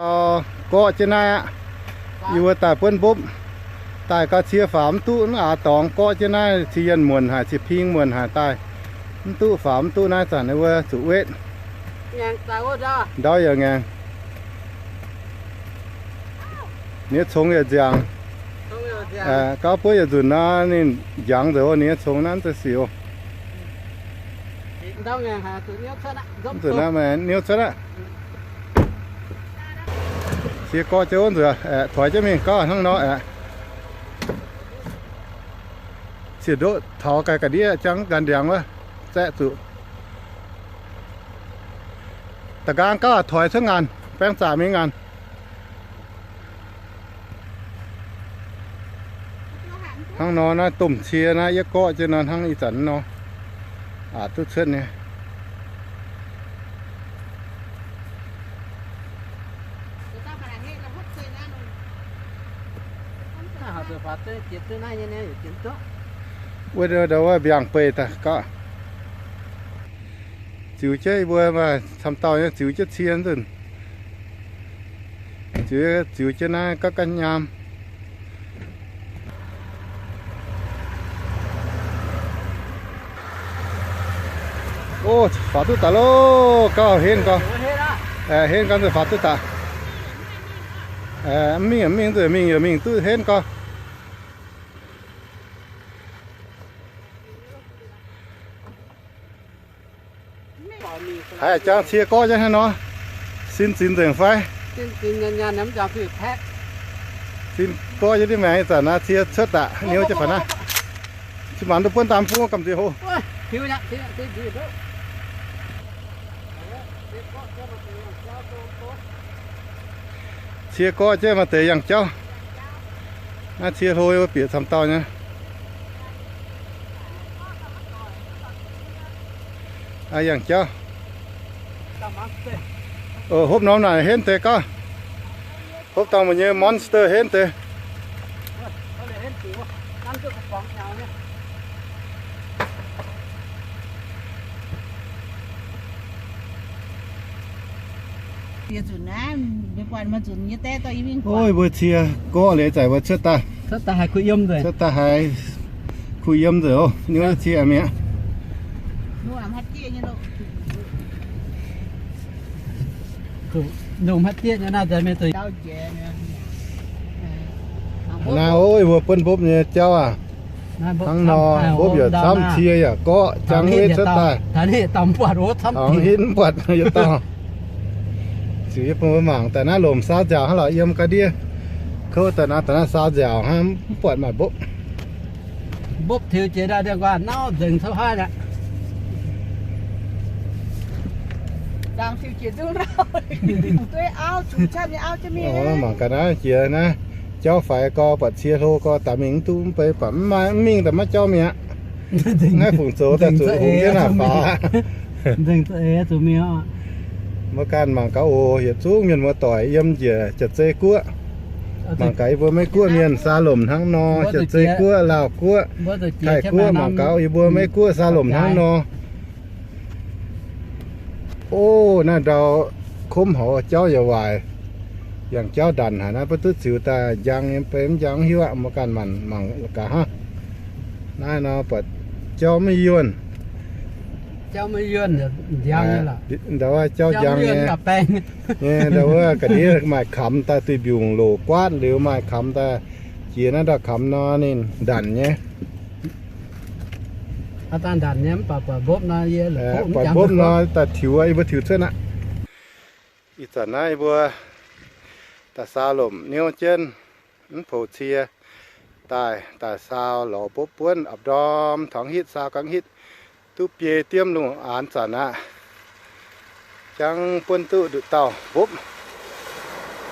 Gorqv jienv naaiv aqv. Yie mbuo daaih buonv mbopv. Daaih gau cie faaux mv duqv, mv aax dorngx gorqv jienv naaiv, cie yienh muonc haic, cie ping muonc haic daaih. Mv duqv faaux mv duqv naaiv zanc ninh mbuo zuqc wetv. Ndau yaac ngaengc. Ninh congx yaac nziangx. Gauv buov yietc nzunc nor ninh njangx nzengc, ninh congx naaiv za'sic. Nzunc naaiv maaih niouv cuotv aqv. Cie gorqv jienv wuov nzuonx, aeqv, toix jienv mingh gauh hnangv nor aeqv. Ziec ndoqv taux gaax ga'ndiev jangv ganh ndiangx wuov, zaeqv zuqc. Da'nqaang gauh toix cuotv ngaanc, baeng zaqc mingh ngaanc. Hnangv nor naaiv domh cie naaiv yie gorqv jienv nor hnangv ih zanc nor, aqc duqv cuotv nyei. Wuov ndau wuov mbiaangx beih daaih gauh. Ziux jienv yie mbuo maaih camv dauh nyei ziux jienv cie nzunc. Ziux, ziux jienv naaiv gapv gapv nyaam. O, faaux duqv daaih loh, gauh henv gau. Henv gau nzunc faaux duqv daaih. Mv mingh, mv mingh nzunc mingh yaac mingh duqv henv gau. Haiz jangx cie gorqv jienv hnangv nor, sin zinx nzengc fai? Sin gorqv jienv diuv maengx ih zanc naaiv cie cuotv daaih, niouv jienv faaux naaiv. Cin maanc duqv buonv daan bung gamh nziex hlo. Cie gorqv jienv maaih deix yangh jauv. Naaiv cie hlo bieqc camv dauh nyei. Yangh jauv. Hopv norm naaic henv deix gauh. Hopv dangh mbuo nyei monster henv deix. Ov, mbuo cie gorqv liuz zaic mbuo cuotv daaih. Cuotv daaih haiz kuh yiem nzengc oc. Niouv cie mi'aqv. Naaiv ov, yie mbuo buonv mbopv nyei jauv aac. Hnangv nor, mbopv yaac camv, cie yaac gorqv, jangx wetv cuotv daaih. Taux hitv mv buatc yietc dauh. Ziux yie bun mbuo mangc daaih naaiv lomc saau nziaauc hnangv lorqc, yiem ga'ndiev kouv daaih naaiv, daaih naaiv saau nziaauc hnangv, mv buatc maaih mbopv. Mbopv tiux jiex daaih dieh nquaah nauv nzengc cou haav aqv. Mangc gaax naaiv jiex naaiv, jauv faix gau, buatc cie hlo gau, daaih mingh mv duqv mv bei, buatc mv maaih, mv mingh daaih maiv jauv mi'aqv. Naaiv fungc zoux daaih zuqc hungx jienv naaic faaux. Mbuo ganh mangc gaax oc, yietc zungv mienh muoz doic yiem njiec jaav-zei guoqv. Mangc gaax yie mbuo Meiv Guoqv mienh saa lomc hnangv nor, jaav-zei guoqv, Laauh Guoqv, Taiv Guoqv, mangc gaax yie mbuo Meiv Guoqv saa lomc hnangv nor. Ov, naaiv ndau komv hoz jauv yaac waaic, yangh jauv ndanc haic naaiv, maiv duqv ziux daaih njang nyei, mv bei mv njang mv hiuv aqv. Mbuo ganh maanc mangc gaax hnangv. Naaiv nor buatc jauv maiv yuonh. Ndau wuov jauv njang nyei. Nyei ndau wuov ga'ndiev maaih kamx daaih duih mbiungc loc guaatv liuz maaih kamx daaih jiex naaiv ndau kamx nor ninh ndanc nyei. Buatc mbopv nor daaih tiux, yie mbuo tiux cuotv aqv. Ih zanc naaiv yie mbuo daaih saau lomc niouv jienv mv poux cie daaih, daaih saau lorz mbopv buonv, apc ndorm tongx hitv saau ga'hitv duqv biei diemv lungh aanx zanc aqv. Jangv buonv duqv nduqc dauh mbopv.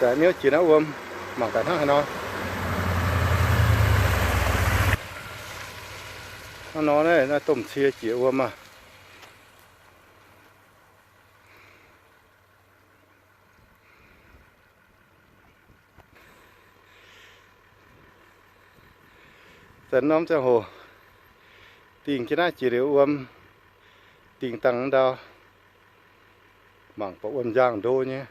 Daaih niouv jiex naaiv wuom, mangc gaax hnangv haaix nor. Hnangv nor naaiv, naaiv domh cie jiex wuom aqv. Zanc norm ziangh hoc dingh jienv naaiv jiex liuz wuom, dingh dangh ndau, mangc buatc wuom njaangh ndo nyei.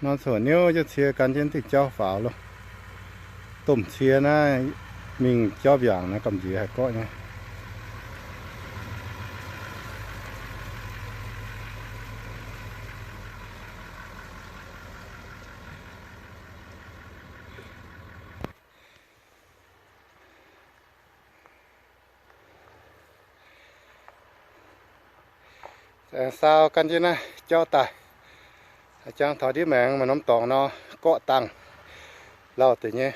Norm ziangh hoc niouv jienv cie gan jienv diuh jauv faaux loh. Domh cie naaiv mingh jauv mbiaangc naaiv gamh nziex haih gorqv nyei. Aengx saau gan jienv naaiv jauv daaih. Jangx taux ndiev maengx maaih norm dorngx nor, gorqv dangh lauh deix nyei.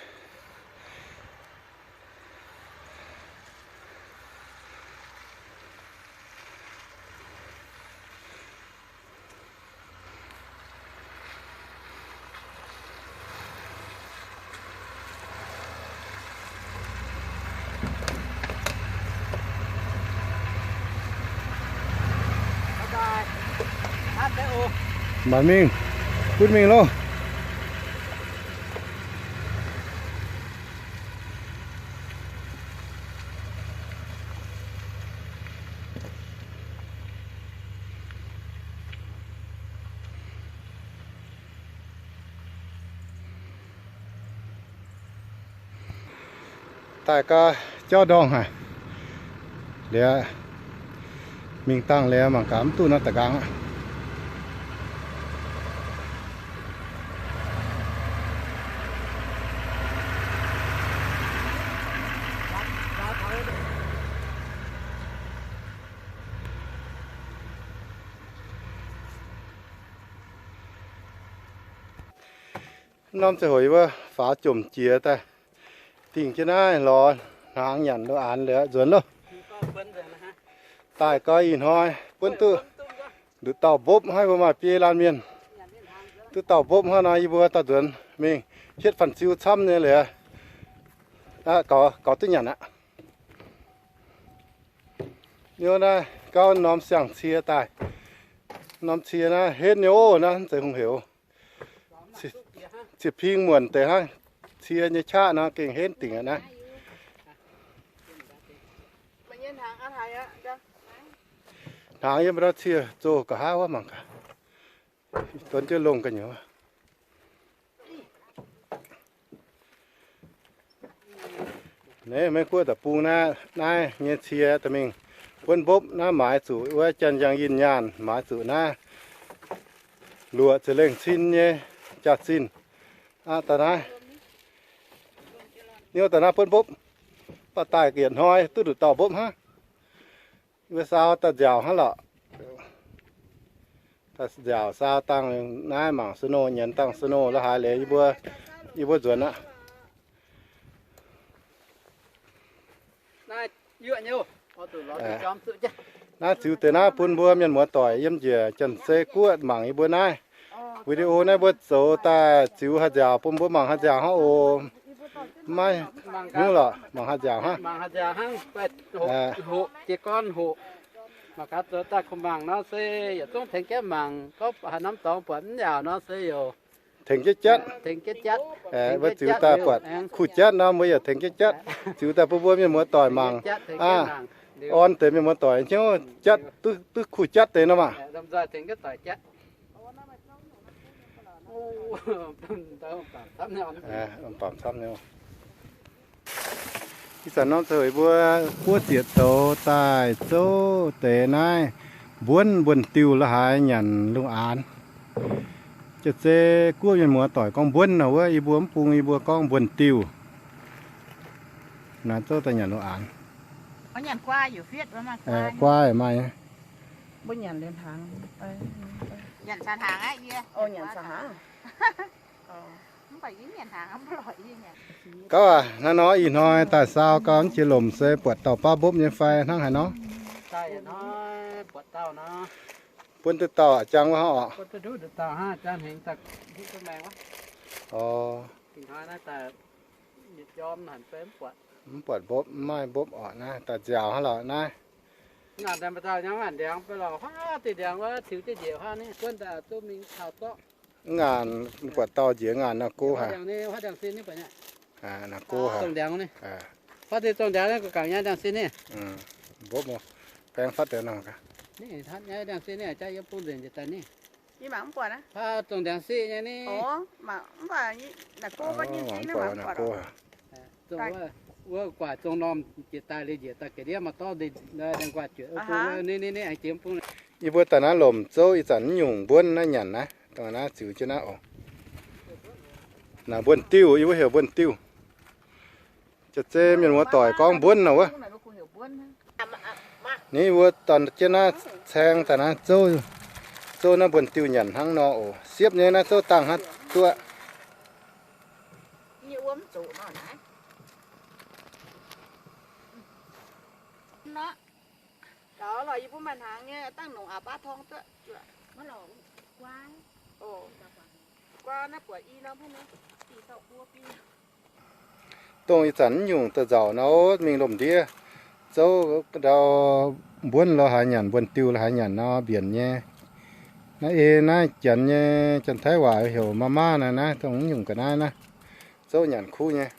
Maaih mingh, gunv mingh loh. Daaih gau, jauv ndorngh haic. Liuz, mingh dangh liuz mangc gaax mv duqv nor da'nqaang aqv. Norm ziangh hoc yie mbuo faaux jomc jiex daaih, dingh jienv naaiv lorz hnaangx nyanc lo aanx liuz nzuonx loh. Daaih gau ih hnoi buonv duqv nduqc dauh mbopv hnangv, mbuo maaih biei laanh mienh duqv dauh mbopv hnangv nor, yie mbuo dauh nzuonx mingh hietv fanh ziu camv nyei liuz, gaux duqv nyanc aqv. Niouv naaiv gauh norm siang-cie daaih. Norm cie naaiv henv nyei oc, naaiv mv zeiz hungh heuc. Cie ping muonc deix hnangv. Cie nyei qaqv nor gengh henv dingc aqv naaiv. Hnaangx yiem ndau cie zoh nqa'haav wuov mangc gaax. Donv jienv longh gu'nyuoz. Naaiv Meiv Guoqv deic-bung naaiv, naaiv nyei cie da'mingh buonv mbopv naaiv maaiz zuqc wuov janx yangh yinh nyaanh maaiz zuqc naaiv luoqc ziepc lengh cin nyei jaax-zinh. Aqv, daaih naaiv, niouv daaih naaiv buonv mbopv, baac daaih yietc hnoi duqv nduqc dauh mbopv hnangv. Yie mbuo saau daaih nziaauc hnangv lorqc. Daaih nziaauc saau dangh naaiv mangc snow, nyienz dangh snow la'haaix liuz yie mbuo, yie mbuo nzuonx aqv. Naaiv ziux deix naaiv bun mbuo mienh muoz doic yiem njiec Janx-Sei Guoqv mangc yie mbuo naaiv video naaiv mbuo zoux daaih ziux haaix nziaauc bun mbuo mangc haaix nziaauc hnangv oc. Maiv hnyouv lorqc, mangc haaix nziaauc hnangv. Mangc haaix nziaauc hnangv, hoqc, jiez gorn hoqc. Mangc gaax zoux daaih kuh mangc nor se yietc zungv tengx jienv mangc, gorngv haaix norm dorngx buatc mv yaauc nor se yoc tengx jienv jatv. Mbuo ziux daaih buatc kuh jatv nor, mbuo yaac tengx jienv jatv. Ziux daaih bun mbuo mienh muoz doic mangc aqv. Orn deix mienh muoz doic hnyouv jatv, duqv kuh jatv deix nor maah. Ih zanc norm ziouc mbuo buov zieqc zoux daaih zouv deix naaiv mbuonv mbuonx-diuh la'haaix nyanc lungh aanx. Jiex-zei guoqv mienh muoz doic gorngv mbuonv nor wuov, yie mbuo mv bung yie mbuo gorngv mbuonx-diuh. Naaiv zouv daaih nyanc lungh aanx. Guai maaih. Gauv aac, naaiv nor ih hnoi daaih saau gau jiex lomc se buatc dauh baav mbopv nyei fai hnangv haaix nor? Buonv duqv dauh jangv wuov hnangv oc. Mv buatc mbopv, mv maaih mbopv oc. Naaiv daaih nziaauc hnangv lorqc naaiv. Mv ngaanc buatc dauh njiec ngaanc nor go haic. Mbopv, baeng fatv deix nor. Ih mangc mv buatc aqv. Aa, zongh ndiangx siqv nyei ni. Ov, mangc mv baac naaic gouv maiv nyei zingv naaiv mangc mv buatc oc. Wuov guaax zong normh jiex daaih liuz njiec daaih ga'ndiev maaih dorv nquaah juoqc. Ni, ni, ni, aengx jiex mv bung. Yie mbuo daaih naaiv lomc zouv ih zanc mv nyungc mbuonv naaiv nyanc naaiv, dongh naaiv ziux jienv naaiv oc. Naaic mbuonx-diuh, yie mbuo heuc mbuonx-diuh. Jaav zeiv mienh muoz-doic gorngv mbuonv nor wuov. Ni mbuo dorh jienv naaiv caeng daaih naaiv zouv, zouv naaiv mbuonx-diuh nyanc hnangv nor oc. Siepv nyei naaiv zouv dangh hnangv duqv. Dongh ih zanc mv nyungc da'nzauc nor mingh lomc ndiev zouv ndau mbuonv lo haaix nyanc, mbuonx-diuh lo haaix nyanc nor mbienc nyei. Naaiv ei naaiv janx nyei, janx-taiv waac heuc มาม่า naaiv, naaiv dongh mv nyungc ga'naaiv naaiv, zouv nyanc kuv nyei.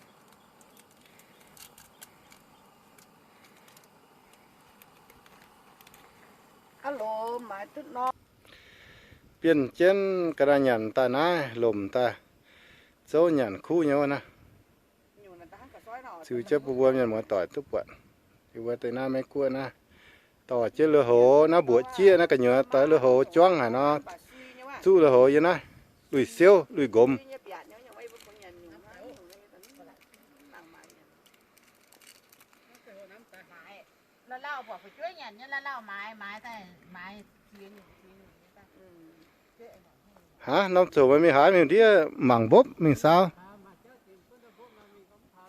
Bienh jienv ga'naaiv nyanc daaih naaiv lomc daaih, zouv nyanc kuv nyei wuov naaiv. Ziux jienv bun mbuo mienh muoz-doic duqv buatc. Yie mbuo deix naaiv Meiv Guoqv naaiv, dorh jienv lui-houx naaiv mbuoqc jieqv naaiv gu'nyuoz doix lui-houx juangv haic nor, zuqv lui-houx yiem naaiv, lui-siouv lui-nqomz. Aav, norm zoqc meih mingh haaix mingh ndiev mangc mbopv mingh saau.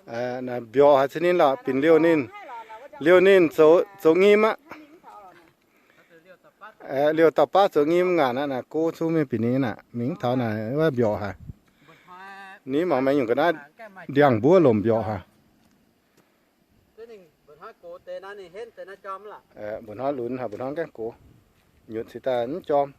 Mbiorqc haic cin ninh lorqc, binc liouh ninh, liouh ninh zoux nyim aqv. Liouh dauh baav zoux nyim ngaanc aqv, naaic go cuotv mingh binc ninh aqv, mingh mv taux naaic wuov mbiorqc haic. Ni mangc maengx nyungc ga'naaiv ndiangx-mbuov lomc mbiorqc haic. Mbuo hnoi lunx haic, mbuo hnoi gaengh gox, nyutc cingx daaih mv jorm.